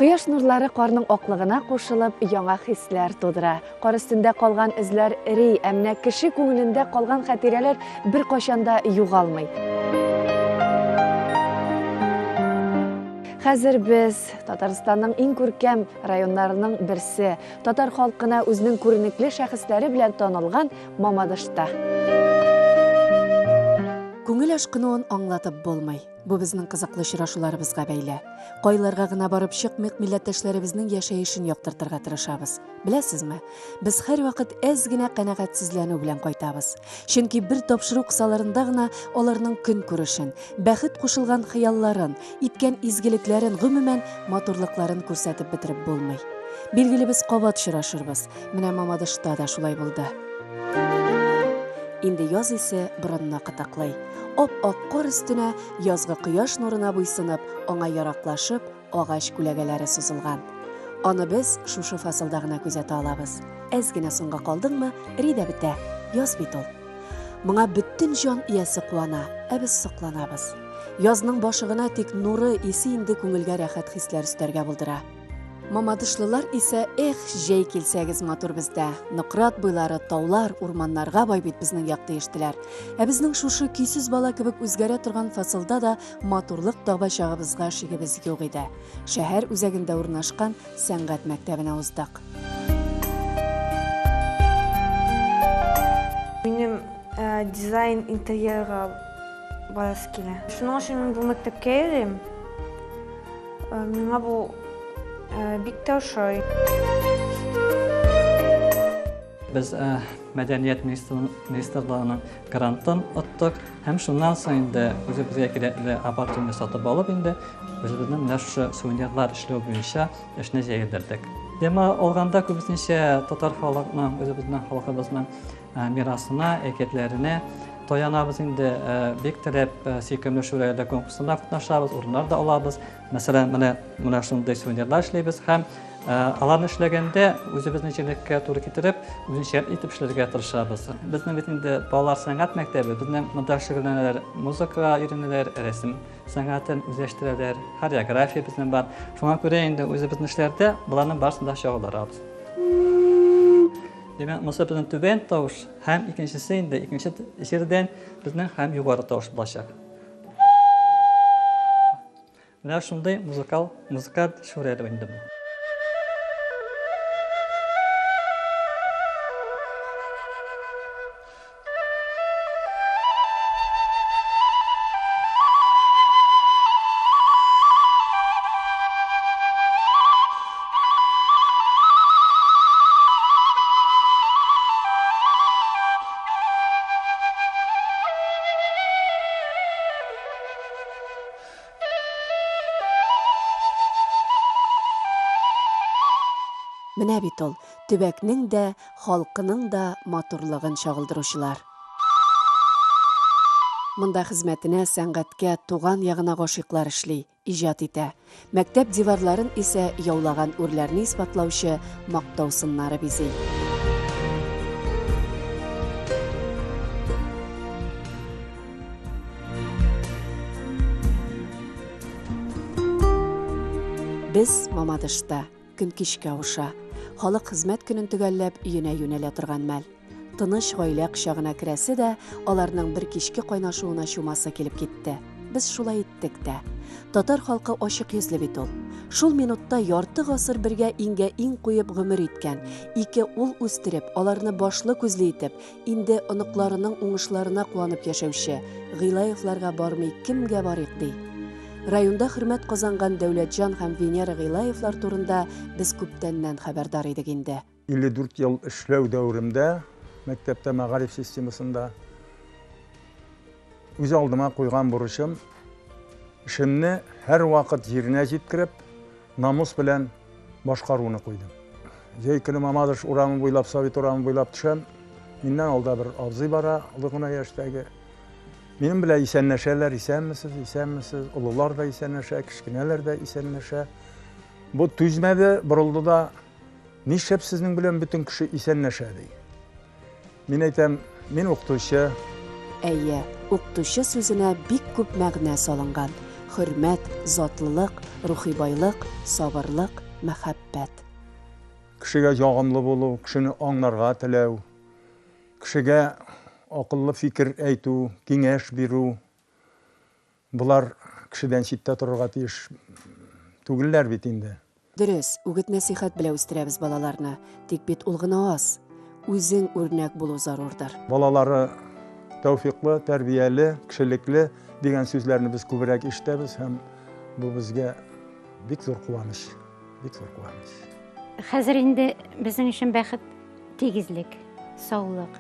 Кояш нурлары карның аклыгына кушылып, яңа хисләр тудыра. Кар өстендә калган эзләр эри, ә менә кеше күңелендә калган хатирәләр беркайчан да югалмый. Хәзер без Татарстанның иң күркәм районнарының берсе, татар халкына үзенең күренекле шәхесләре белән танылган Мамадышта. Күңел ашкынуын аңлатып булмый. Бу безнең кызыклы очрашуларыбызга бәйле. Кайларга гына барып чыкмыйк, милләттәшләребезнең яшәешен яктыртырга тырышабыз. Беләсезме, без һәрвакыт әз генә канәгатьсезләнү белән кайтабыз. Чөнки бер тапшыру кысаларында гына аларның көнкүрешен, бәхет кушылган хыялларын, иткән изгелекләрен, гомумән, матурлыкларын күрсәтеп бетереп булмый. Билгеле, без кабат очрашырбыз. Менә Мамадышта да шулай булды. Инде яз исе борынны кытыклый. Ап-ак кар өстенә язгы кояш нурына буйсынып, аңа яраклашып, агач күләгәләре сузылган. Аны без шушы фасылда гына күзәтә алабыз. Әз генә соңга калдыңмы, эри дә бетә. Яз бит ул. Моңа бөтен җан иясе куана, ә без сокланабыз. Язның башы гына тик нуры, исе инде күңелгә рәхәт хисләр өстәргә булдыра. Мамадышлылар исә, эх, җәй килсәгез матур бездә. Нократ буйлары, таулар, урманнарга бай бит безнең як диештеләр. Ә безнең шушы көйсез бала кебек үзгәрә торган фасылда да матурлык табачагыбызга шигебез юк иде. Шәһәр үзәгендә урнашкан сәнгать мәктәбенә уздык. Минем дизайн интерьерга барасы килә. Шуның өчен мин бу мәктәпкә йөрим. Миңа бу бик тә ошый. Без мәдәният министрлыгының грантын оттык һәм шуннан соң инде үзебезгә кирәкле оборудование сатып алып инде үзебезнең менә шушы сувенирлар эшләү буенча эшне җәелдердек. Тема алганда күбесенчә татар халыкның, үзебезнең халкыбызның мирасына, әкиятләренә таянабыз инде. Бик теләп Сөйкемле шүрәле конкурсында катнашабыз, урыннар да алабыз. Мәсәлән, менә менә шундый сувенирлар эшлибез һәм аларны эшләгәндә үзебезнең җирлеккә туры китереп, үзенчә итеп эшләргә тырышабыз. Безнең бит инде балалар сәнгать мәктәбе, безнең монда шөгыльләнәләр, музыка өйрәнәләр, рәсем сәнгатен үзләштерәләр, хореография безнең бар. Шуңа күрә инде үзебезнең эшләрдә боларның барысын да чагылдырабыз. Димәк, монысы безнең түбән тавыш һәм икенчесе инде икенче җирдән безнең һәм югары тавыш булачак. Менә шундый музыкал, музыкаль шүрәле инде бу. Менә бит ул, төбәкнең дә, халкының да матурлыгын чагылдыручылар. Монда хезмәтенә, сәнгатькә, туган ягына гашыйклар эшли, иҗат итә. Мәктәп диварларын исә яулаган үрләрне исбатлаучы мактау сыннары бизи. Без Мамадышта. Көн кичкә авыша. Халык хезмәт көнен төгәлләп, өенә юнәлә торган мәл. Тыныч гаилә кочагына керәсе дә, аларның бер кичке кайнашуына чумасы килеп китте. Без шулай иттек тә. Татар халкы ачык йөзле бит ул. Шул минутта ярты гасыр бергә иңгә-иң куеп гомер иткән, ике ул үстереп, аларны башлы-күзле итеп, инде оныкларының уңышларына куанып яшәүче Гыйлаевларга бармый кемгә барыйк ди? Районда хөрмәт казанган Дәүләтҗан һәм Венера Гыйлаевлар турында без күптәннән хәбәрдар идек инде. 54 ел эшләү дәверемдә мәктәптә мәгариф системасында үз алдыма куйган бурычым эшемне һәрвакыт җиренә җиткереп, намус белән башкаруны куйдым. Җәй көне Мамадыш урамы буйлап, Совет урамы буйлап төшәм. Миннән алда бер абзый бара, олы гына яшьтәге. Минем белән исәнләшәләр, исәнмесез, исәнмесез. Олылар да исәнләшә, кечкенәләр дә исәнләшә. Бу түзмәде, борылды да, Нишләп сезнең белән бөтен кеше исәнләшә, ди. Мин әйтәм, мин укытучы. Әйе, укытучы сүзенә бик күп мәгънә салынган. Хөрмәт, затлылык, рухи байлык, сабырлык, мәхәббәт. Кешегә ягымлы булу, кешене аңларга теләү, кешегә акыллы фикер әйтү, киңәш бирү, болар кешедән читтә торырга тиеш түгелләр бит инде. Дөрес, үгет-нәсыйхәт белән үстерәбез балаларны. Тик бит ул гына аз. Үзең үрнәк булу зарурдыр. Балалары тәүфиклы, тәрбияле, кешелекле дигән сүзләрне без күбрәк ишетәбез һәм бу безгә бик зур куаныч, бик зур куаныч. Хәзер инде безнең өчен бәхет тигезлек, саулык.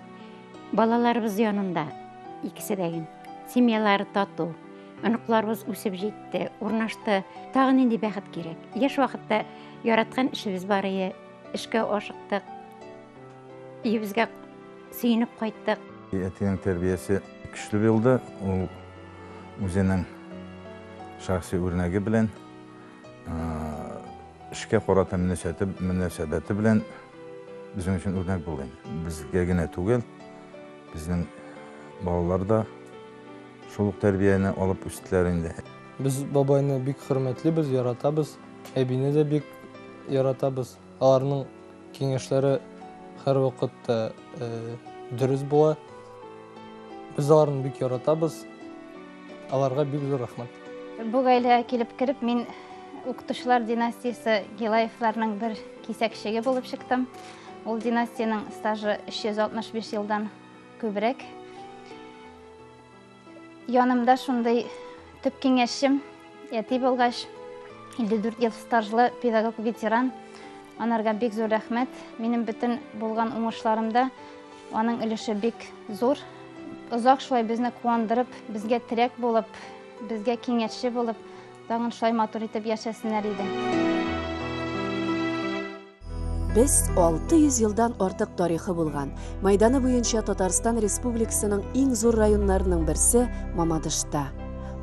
Балаларыбыз янында икесе дә гел. Семьялары тату. Оныкларыбыз үсеп җитте, урнашты. Тагын нинди бәхет кирәк? Яшь вакытта яраткан эшебез бар иде. Эшкә ашыктык. Өебезгә сөенеп кайттык. Әтинең тәрбиясе көчле булды. Ул үзенең шәхси үрнәге белән, эшкә карата мөнәсәбәте белән безнең өчен үрнәк булды. Безгә генә түгел, безнең балалар да шул ук тәрбияне алып үстеләр инде. Без бабайны бик хөрмәтлибез, яратабыз, әбине дә бик яратабыз. Аларның киңәшләре һәрвакыт дөрес була. Без аларны бик яратабыз. Аларга бик зур рәхмәт. Бу гаиләгә килеп кереп, мин укытучылар династиясе Гилаевларның бер кисәкчеге булып чыктым. Ул династиянең стажы 365 елдан күбрәк. Янымда шундый төп киңәшчем, әти булгач, 54 ел стажлы педагог-ветеран. Анарга бик зур рәхмәт. Минем бөтен булган уңышларымда аның өлеше бик зур. Озак шулай безне куандырып, безгә терәк булып, безгә киңәшче булып, тагын шулай матур итеп яшәсеннәр иде. Без 600 елдан артык тарихы булган, майданы буенча Татарстан Республикасының иң зур районнарының берсе Мамадышта.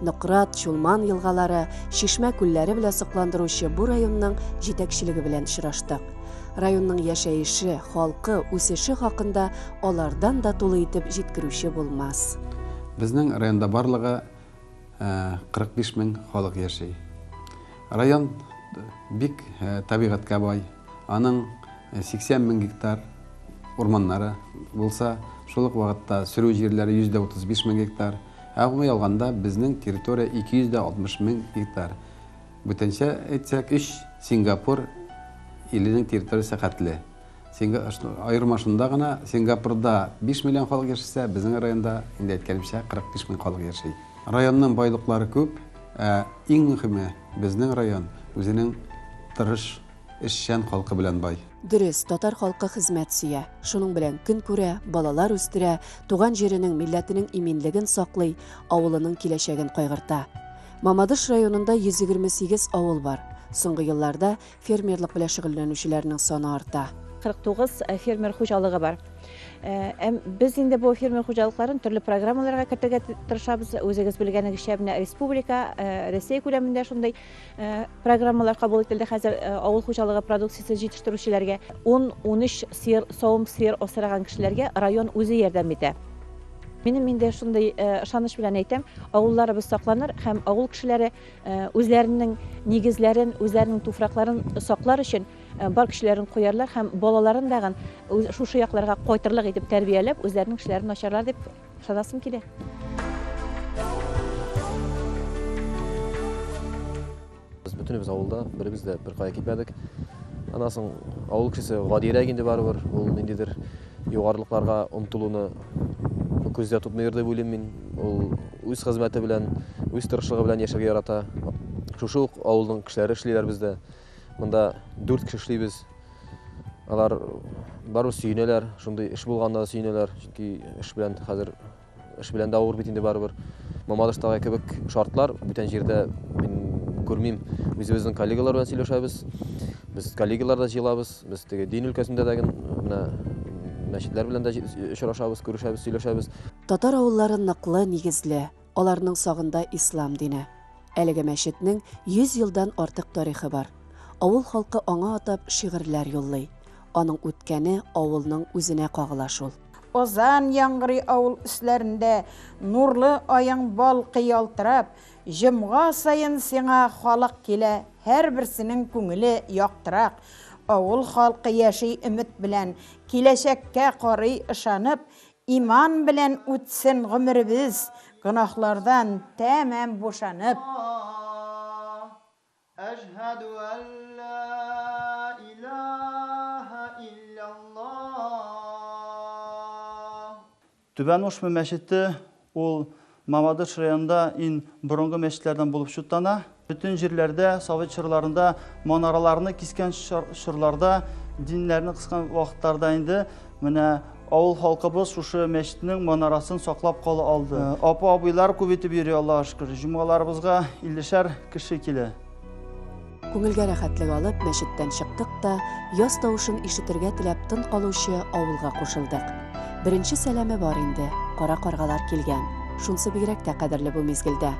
Нократ, Чулман елгалары, Чишмә күлләре белән сокландыручы бу районның җитәкчелеге белән очраштык. Районның яшәеше, халкы, үсеше хакында алардан да тулы итеп җиткерүче булмас. Безнең районда барлыгы 45 мең халык яши. Район бик табигатькә бай. Аның 80 мең гектар урманнары булса, шул ук вакытта сөрү җирләре 135 мең гектар. Ә гомуми алганда безнең территория 260 мең гектар. Бүтәнчә әйтсәк, 3 Сингапур иленең территориясе хәтле. Аерма шунда гына, Сингапурда 5 миллион халык яшәсә, безнең районда, инде әйткәнемчә, 45 мең халык яши. Районның байлыклары күп, ә иң мөһиме, безнең район үзенең тырыш, эшчән халкы белән бай. Дөрес, татар халкы хезмәт сөя. Шуның белән көн күрә, балалар үстерә, туган җиренең, милләтенең иминлеген саклый, авылының киләчәген кайгырта. Мамадыш районында 128 авыл бар. Соңгы елларда фермерлык белән шөгыльләнүчеләрнең саны арта. 49 фермер хуҗалыгы бар. Без инде бу фермер хуҗалыкларын төрле программаларга кертергә тырышабыз. Үзегез белгәнегезчә, менә республика, Россия күләмендә шундый программалар кабул ителде. Хәзер авыл хуҗалыгы продукциясе җитештерүчеләргә 10-13 сыер, савым сыер асраган кешеләргә район үзе ярдәм итә. Минем инде шундый ышаныч белән әйтәм, авылларыбыз сакланыр һәм авыл кешеләре үзләренең нигезләрен, үзләренең туфракларын саклар өчен бар көчләрен куярлар һәм балаларын дагын шушы якларга кайтырлык итеп тәрбияләп, үзләренең эшләрен ачарлар дип ышанасым килә. Без бөтенебез авылда, беребез дә бер кая китмәдек. Аннан соң авыл кешесе гадирәк инде барыбер, ул ниндидер югарылыкларга омтылуны күздә тотмыйдыр дип уйлыйм мин. Ул үз хезмәте белән, үз тырышлыгы белән яшәргә ярата. Шушы ук авылның кешеләре эшлиләр бездә. Монда 4 кеше эшлибез. Алар барыбер сөенәләр, шундый эш булганына да сөенәләр, чөнки эш белән хәзер эш белән дә авыр бит инде барыбер. Мамадыштагы кебек шартлар бүтән җирдә мин күрмим. Үзебезнең коллегалар белән сөйләшәбез. Без коллегалар да җыелабыз. Без теге дин өлкәсендә дә менә мәчетләр белән дә очрашабыз, күрешәбез, сөйләшәбез. Татар авыллары ныклы нигезле, аларның сагында ислам дине. Әлеге мәчетнең 100 елдан артык тарихы бар. Авыл халкы аңа атап шигырьләр юллый. Аның үткәне авылның үзенә кагыла шул. Азан яңгырый авыл өсләрендә, Нурлы аең балкый ялтырап. Җомга саен сиңа халык килә, Һәрберсенең күңеле яктырак. Авыл халкы яши өмет белән, Киләчәккә карый ышанып. Иман белән үтсен гомеребез, Гөнаһлардан тәмам бушанып. Әшһәдү әллә илаһә илляллаһ. Түбән Ушмы мәчете ул Мамадыш районында ин борынгы мәчетләрдән булып чутлана. Бөтен җирләрдә совет чорларында манараларны кискән чорларда, диннәрне кыскан вакытларда инде менә авыл халкыбыз шушы мәчетнең манарасын саклап кала алды. Апа-абыйлар күп итеп йөри, Аллага шөкер. Җомгаларыбызга иллешәр кеше килә. Күңелгә рәхәтлек алып, мәчеттән чыктык та, яз тавышын ишетергә теләп тын калучы авылга кушылдык. Беренче сәламе бар инде, кара каргалар килгән. Шунсы бигрәк тә кадерле бу мизгелдә.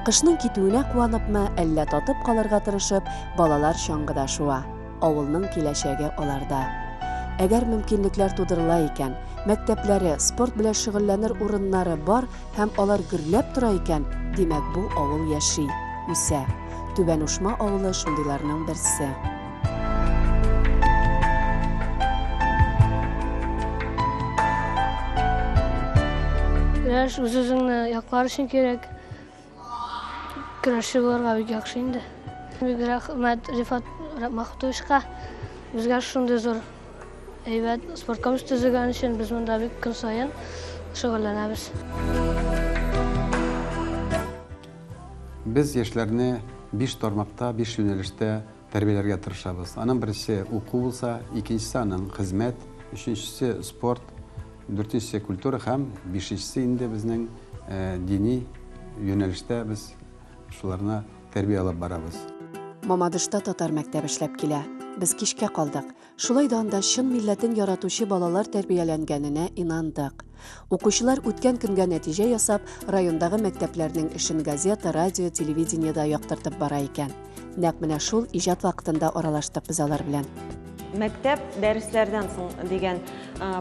Кышның китүенә куаныпмы, әллә татып калырга тырышып, балалар чаңгыда шуа. Авылның киләчәге аларда. Әгәр мөмкинлекләр тудырыла икән, мәктәпләре, спорт белән шөгыльләнер урыннары бар һәм алар гөрләп тора икән, димәк, бу авыл яши, үсә. Түбән Ушма авылы шундыйларның берсе. Көрәш үз-үзеңне яклар өчен кирәк. Көрәшче булырга бик яхшы инде. Бик рәхмәт Рифат Махмутовичка. Безгә шундый зур әйбәт спорт комплекс төзегән өчен без монда бик көн саен шөгыльләнәбез. Без яшьләрне биш тармакта, биш юнәлештә тәрбияләргә тырышабыз. Аның беренчесе уку булса, икенчесе аның хезмәт, өченчесе спорт, дүртенчесе культура һәм бишенчесе инде безнең дини юнәлештә без шуларны тәрбия алып барабыз. Мамадышта татар мәктәбе эшләп килә. Без кичкә калдык. Шулай да анда чын милләтен яратучы балалар тәрбияләнгәненә инандык. Укучылар үткән көнгә нәтиҗә ясап, райондагы мәктәпләрнең эшен газета, радио, телевидениедә яктыртып бара икән. Нәкъ менә шул иҗат вакытында аралаштык без алар белән. Мәктәп дәресләрдән соң дигән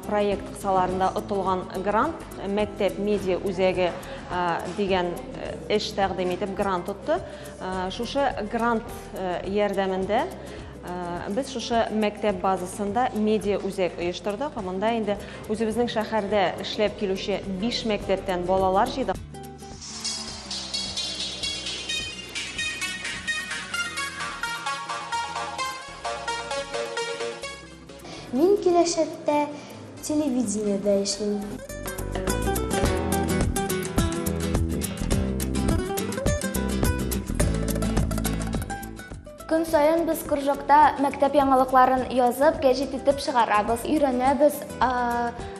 проект кысаларында отылган грант, мәктәп медиа үзәге дигән эш тәкъдим итеп грант отты. Шушы грант ярдәмендә без шушы мәктәп базасында медиа үзәк оештырдык. Монда инде үзебезнең шәһәрдә эшләп килүче 5 мәктәптән балалар җыйдык. Мин киләчәктә телевидениедә эшлим. Көн саен без кружокта мәктәп яңалыкларын язып, гәҗит итеп чыгарабыз, өйрәнәбез,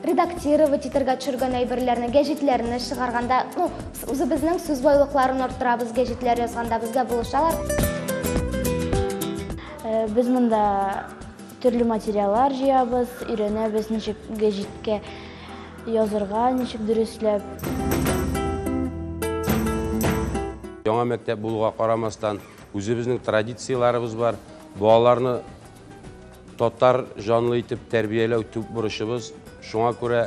редактировать итәргә төшергән әйберләрне, гәҗитләрне чыгарганда, ну, үзебезнең сүз байлыкларын арттырабыз, гәҗитләр язганда безгә булышалар. Без монда төрле материаллар җыябыз, өйрәнәбез, ничек гәҗиткә язырга, ничек дөресләп. Яңа мәктәп булуга карамастан, үзебезнең традицияләребез бар. Балаларны татар җанлы итеп тәрбияләү төп бурычыбыз. Шуңа күрә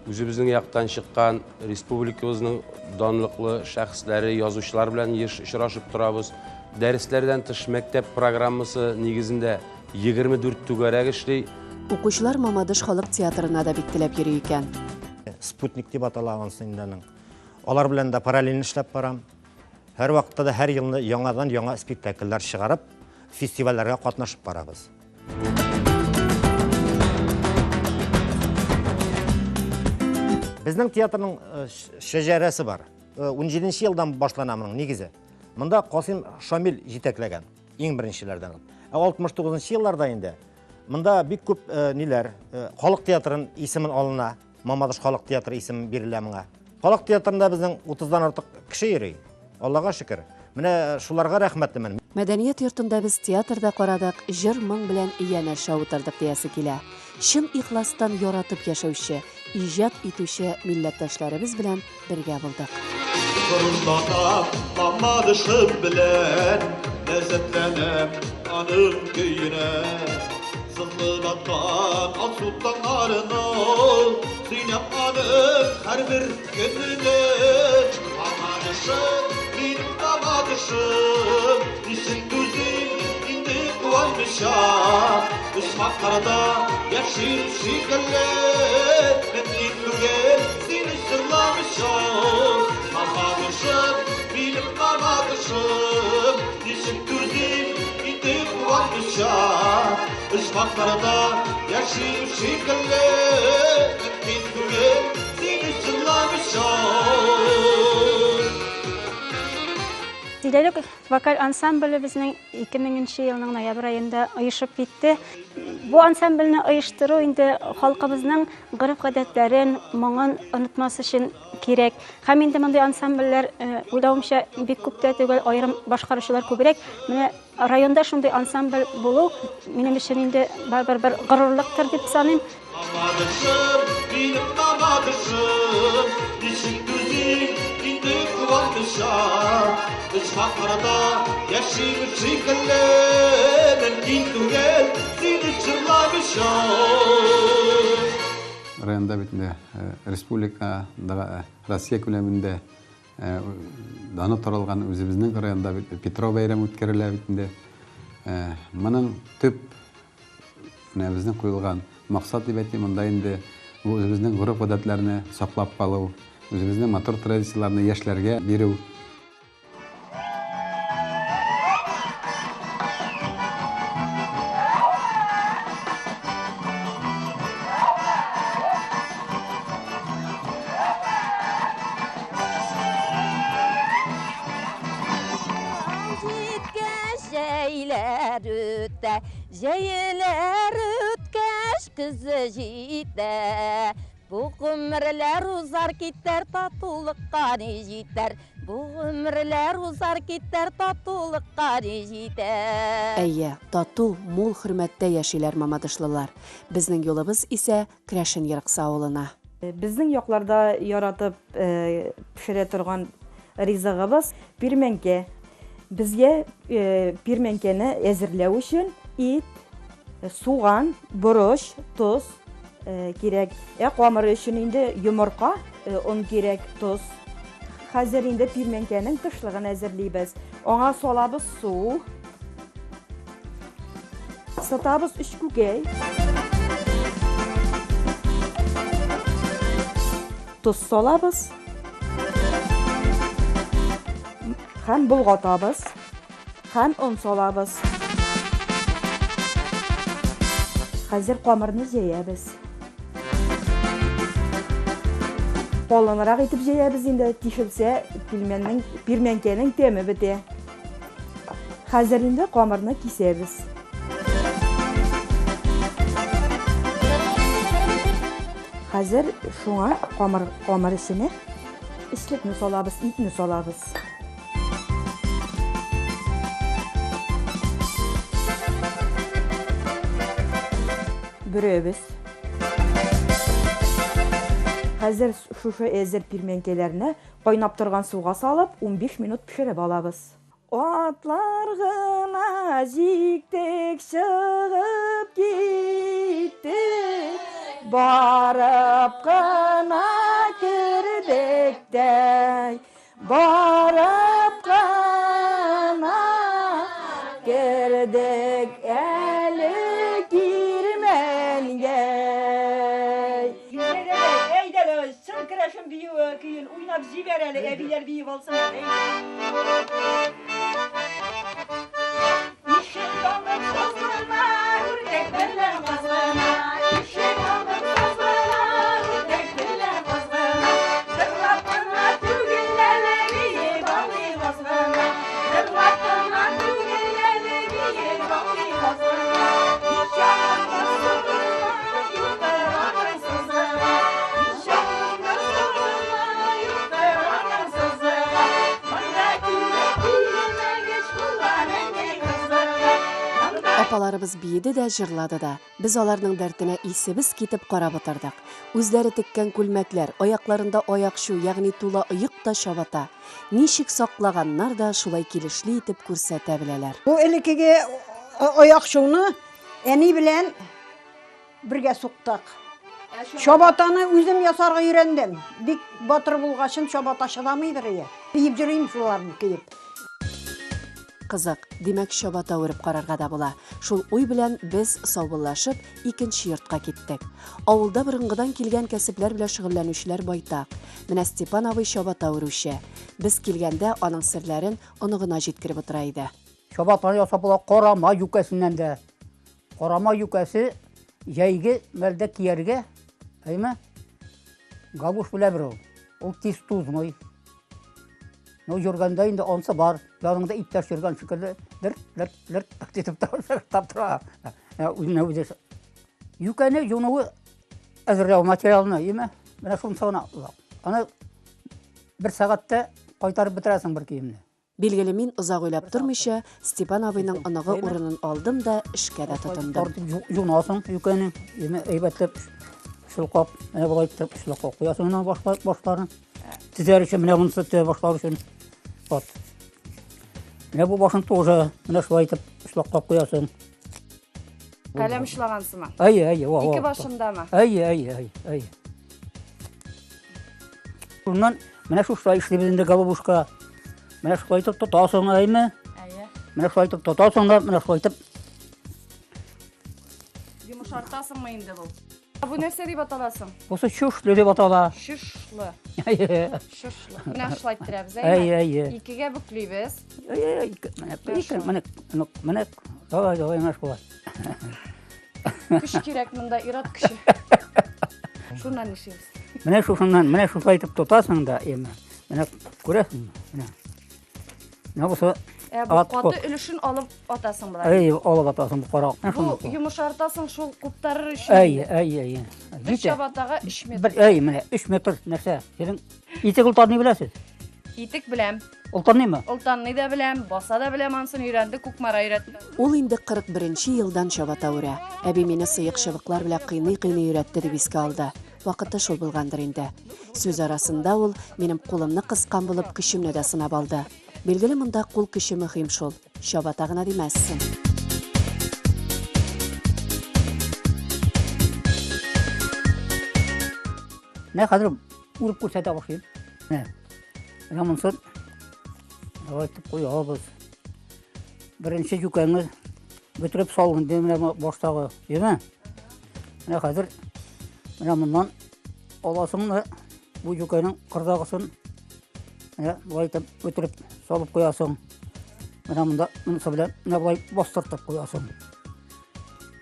үзебезнең яктан чыккан республикабызның данлыклы шәхесләре, язучылар белән еш очрашып торабыз. Дәресләрдән тыш мәктәп программасы нигезендә 24 түгәрәк эшли. Укучылар Мамадыш халык театрына да бик теләп йөри икән. Спутник дип атала анысы инде аның. Алар белән дә параллель эшләп барам. Һәр вакытта да һәр елны яңадан яңа спектакльләр чыгарып, фестивальләргә катнашып барабыз. Безнең театрның шәҗәрәсе бар. 17 елдан башлана моның нигезе. Монда Касыйм Шамил җитәкләгән, иң беренчеләрдән. Ә 69 елларда инде монда бик күп ниләр, халык театрын исемен алына, Мамадыш халык театры исеме бирелә моңа. Халык театрында безнең 30-дан артык кеше йөри. Аллага шөкер. Менә шуларга рәхмәтлемен. Мәдәният йортында без театрда карадык, җыр-моң белән янәшә утырдык диясе килә. Чын ихластан яратып яшәүче, иҗат итүче милләттәшләребез белән бергә булдык. Горурланам Мамадышым белән, ләззәтләнәм аның көенә. Сызылып аткан алсу таңнарының, Сөйләп аның һәрбер көненә. Мамадышым, минем Мамадышым, Ничек түзим инде куанмыйча. Почмакларда яшим шикелле, Мөмкин түгел сине җырламыйча. Мамадышым, минем Мамадышым, Ничек түзим инде куанмыйча. Почмакларда яшим шикелле, Мөмкин түгел сине җырламыйча. Зиләлек вокаль ансамбле безнең 2000 елның ноябрь аенда оешып китте. Бу ансамбльне оештыру инде халкыбызның гореф-гадәтләрен, моңын онытмас өчен кирәк. Һәм инде мондый ансамбльләр, уйлавымча, бик күп тә түгел, аерым башкаручылар күбрәк. Менә районда шундый ансамбль булу минем өчен инде барыбер бер горурлыктыр дип саныйм. Мамадышым, минем Мамадышым, ничек түзим инде куанмыйча. Почмакларда яшим шикелле, мөмкин түгел сине җырламыйча. Районда бит инде республикада, Россия күләмендә даны таралган үзебезнең районда бит Петров бәйрәме үткәрелә бит инде. Моның төп менә безнең куелган максат дип әйтим, монда инде бу үзебезнең гореф-гадәтләрне саклап калу, үзебезнең матур традицияләрне яшьләргә бирү. Җиткәч җәйләр үтә, җәйләр үткәч көзе җитә. Бу гомерләр узар китәр, татулыкка ни җитәр. Бу гомерләр узар китәр, татулыкка ни җитәр. Әйе, тату, мул хөрмәттә яшиләр мамадышлылар. Безнең юлыбыз исә Керәшен Ерыкса авылына. Безнең якларда яратып пешерә торган ризыгыбыз пирмәнкә. Безгә пирмәнкәне әзерләү өчен ит, суган, борыч, тоз кирәк. Ә камыры өчен инде йомырка, он кирәк, тоз. Хәзер инде пирмәнкәнең тышлыгын әзерлибез. Аңа салабыз су. Сытабыз өч күкәй. Тоз салабыз. Һәм болгатабыз. Һәм он салабыз. Хәзер камырны җәябез. Калынрак итеп җәябез инде, тишелсә, пилмәннең, пирмәнкәнең тәме бетә. Хәзер инде камырны кисәбез. Хәзер шуңа камыр, камыр эченә эчлекне салабыз, итне салабыз. Бөрәбез. Хәзер шушы әзер пирмәнкәләрне кайнап торган суга салып, 15 минут пешереп алабыз. Атлар гына җиктек, чыгып киттек, барып кына кердек тә, барып кына кердек әле кирмәнгә. Әйдә, чын керәшен биюе көен уйнап җибәр әле, әбиләр биеп алсын әле. Ишек алып сазлана, үрдәк белән казгына. Ишек алып сазлана, үрдәк белән казгына. Зырлап кына түгел әле, биеп алыйк азгына. Зырлап кына түгел әле, биеп алыйк азгына. Иш алып сазлана, юктыр аның сызыгы. Иш алып сазлана, юктыр аның сызыгы. Монда килеп килмәгәч, булган әнкәй кызыгы. Апаларыбыз биеде дә, җырлады да. Без аларның дәртенә исебез китеп карап утырдык. Үзләре теккән күлмәкләр, аякларында аякчу, ягъни тула оек та чабата. Ничек саклаганнар да, шулай килешле итеп күрсәтә беләләр. Бу элеккеге аякчуны әни белән бергә суктык. Чабатаны үзем ясарга өйрәндем. Бик батыр булгачын чабата чыдамыйдыр ие. Биеп йөрим шуларны киеп. Кызык, димәк, чабата үреп карарга да була. Шул уй белән без, саубуллашып, икенче йортка киттек. Авылда борынгыдан килгән кәсепләр белән шөгыльләнүчеләр байтак. Менә Степан абый чабата үрүче. Без килгәндә аның серләрен оныгына җиткереп утыра иде. Чабата ясап була карама юкәсеннән дә. Карама юкәсе җәйге мәлдә кияргә, әйме? Галуш белән бер ул. Ул тиз тузмый. Ну, йөргәндә инде ансы бар. Яныңда иптәш йөргән шикелле, лерт, лерт, лерт итеп тап тора. Үзенә үзе. Юкәне юнуы әзерләү материалны, әйме? Менә шунысы гына озак. Аны бер сәгатьтә кайтарып бетерәсең бер киемне. Билгеле, мин озак уйлап тормыйча, Степан абыйның оныгы урынын алдым да эшкә дә тотындым. Тартып юнасың юкәне, әйбәтләп чолкап, менә болай итеп чолкап куясың менә башларын. Тезәр өчен, менә монысы тезә башлар өчен. Вот. Менә бу башын тоже менә шулай итеп чолкап куясың. Каләм очлаган сыман. Әйе, әйе, Ике башындамы? Әйе, әйе, әйе, әйе. Шуннан менә шушылай эшлибез инде голубушка. Менә шулай итеп тотасың, әйме? Әйе. Менә шулай итеп тотасың да, менә шулай итеп. Йомшартасыңмы инде бу? Бу нәрсә дип атала соң? Бусы чушлы дип атала. Чушлы. Әйе. Чушлы. Менә шулай иттерәбез, әйме? Әйе, әйе. Икегә бөклибез. Әйе, менә, ике, менә, менә, давай, давай, менә шулай. Көч кирәк монда, ир-ат көче. Шуннан нишлибез? Менә шушыннан, менә шулай итеп тотасың да, эме. Менә күрәсеңме? Менә. Менә бусы Ә бу каты өлешен алып атасың болай. Әй, алып атасың бу кара. Бу йомшартасың шул куптарыр өчен. Әй, әй, әй. Бер чабатага 3 метр. Бер, әй, менә 3 метр нәрсә? Синең итек олтарны беләсез? Итек беләм. Олтанныймы? Олтанный да беләм, баса да беләм, ансын өйрәнде, Кукмара өйрәтте. Ул инде 41 нче елдан чабата үрә. Әби мине сыек чыбыклар белән кыйный-кыйный өйрәтте, дип искә алды. Вакыты шул булгандыр инде. Сүз арасында ул, минем кулымны кыскан булып, көчемне дә сынап алды. Билгеле, монда кул көче мөһим шул. Чабата гына димәссең. Менә хәзер үреп күрсәтә башлыйм. Менә. Менә монсын давай итеп куябыз. Беренче юкәңне бөтереп салдым инде менә баштагы, әйеме? Менә хәзер менә моннан аласың да бу юкәнең кырдагысын менә болай итеп бөтереп салып куясың. Менә монда монысы белән менә болай бастыртып куясың.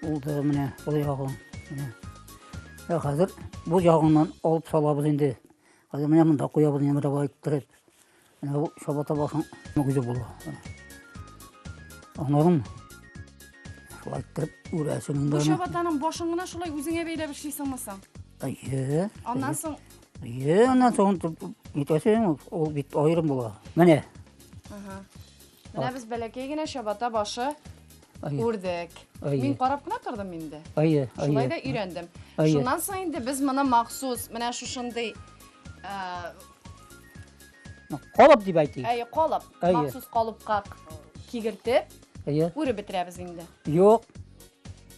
Булды менә бу ягын. Менә. Ә хәзер бу ягыннан алып салабыз инде. Хәзер менә монда куябыз инде менә болай иттереп. Менә бу чабата башың үзе була. Аңладыңмы? Шулай иттереп үрәсең инде. Бу чабатаның башын гына шулай үзеңә бәйләп эшлисеңме соң? Әйе. Аннан соң Әйе, аннан соң нитәсең, ул бит аерым була. Менә. Ага. Менә без бәләкәй генә чабата башы үрдек. Мин карап кына тордым инде. Әйе, әйе. Шулай да өйрәндем. Шуннан соң инде без моны махсус менә шушындый калып дип әйтик. Әйе, калып. Махсус калыпка кигертеп, Әйе. үреп бетерәбез инде. Юк.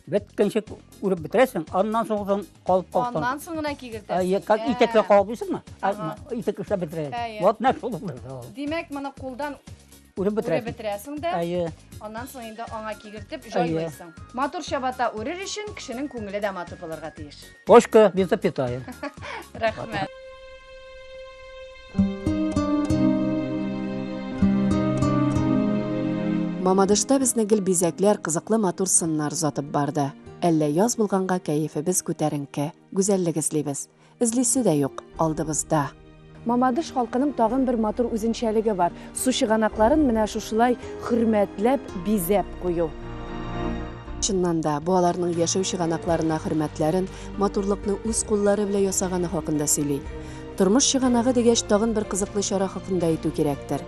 Беткәнче үреп бетерәсең, аннан соң соң калып калсын. Аннан соң гына кигертәсең. Әйе, как итеккә калып дисеңме? Итек эшләп бетерәсең. Вот нәкъ шул булыр. Димәк, моны кулдан үреп бетерәсең. Үреп бетерәсең дә. Әйе. Аннан соң инде аңа кигертеп җайлыйсың. Матур чабата үрер өчен кешенең күңеле дә матур булырга тиеш. Точка без запятая. Рәхмәт. Мамадышта безне гел бизәкләр, кызыклы матур сыннар озатып барды. Әллә яз булганга кәефебез күтәренке, гүзәллек эзлибез. Эзлисе дә юк, алдыбызда. Мамадыш халкының тагын бер матур үзенчәлеге бар. Су чыганакларын менә шушылай хөрмәтләп, бизәп кую. Чыннан да, бу аларның яшәү чыганакларына хөрмәтләрен, матурлыкны үз куллары белән ясаганы хакында сөйли. Тормыш чыганагы дигәч, тагын бер кызыклы чара хакында әйтү кирәктер.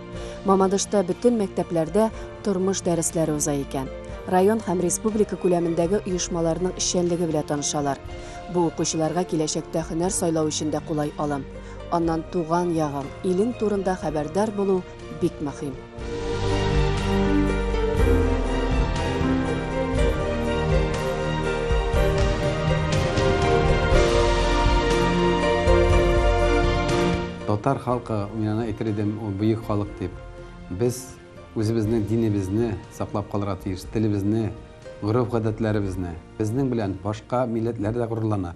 Мамадышта бөтен мәктәпләрдә тормыш дәресләре уза икән. Район һәм республика күләмендәге оешмаларның эшчәнлеге белән танышалар. Бу укучыларга киләчәктә һөнәр сайлау өчен дә кулай алым. Аннан туган ягың, илең турында хәбәрдар булу бик мөһим. Татар халкы, мин аны әйтер идем, ул бөек халык дип. Без үзебезнең динебезне саклап калырга тиеш, телебезне, гореф-гадәтләребезне. Безнең белән башка милләтләр дә горурлана.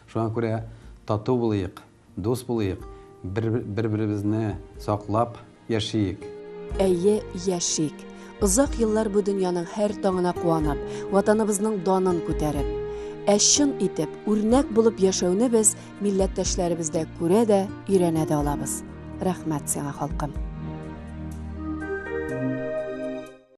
Шуңа күрә тату булыйк, дус булыйк, бер-беребезне саклап яшиек. Әйе, яшик. Озак еллар бу дөньяның һәр таңына куанып, Ватаныбызның данын күтәреп. Ә чын итеп, үрнәк булып яшәүне без милләттәшләребездә күрә дә, өйрәнә дә алабыз. Рәхмәт сиңа, халкым!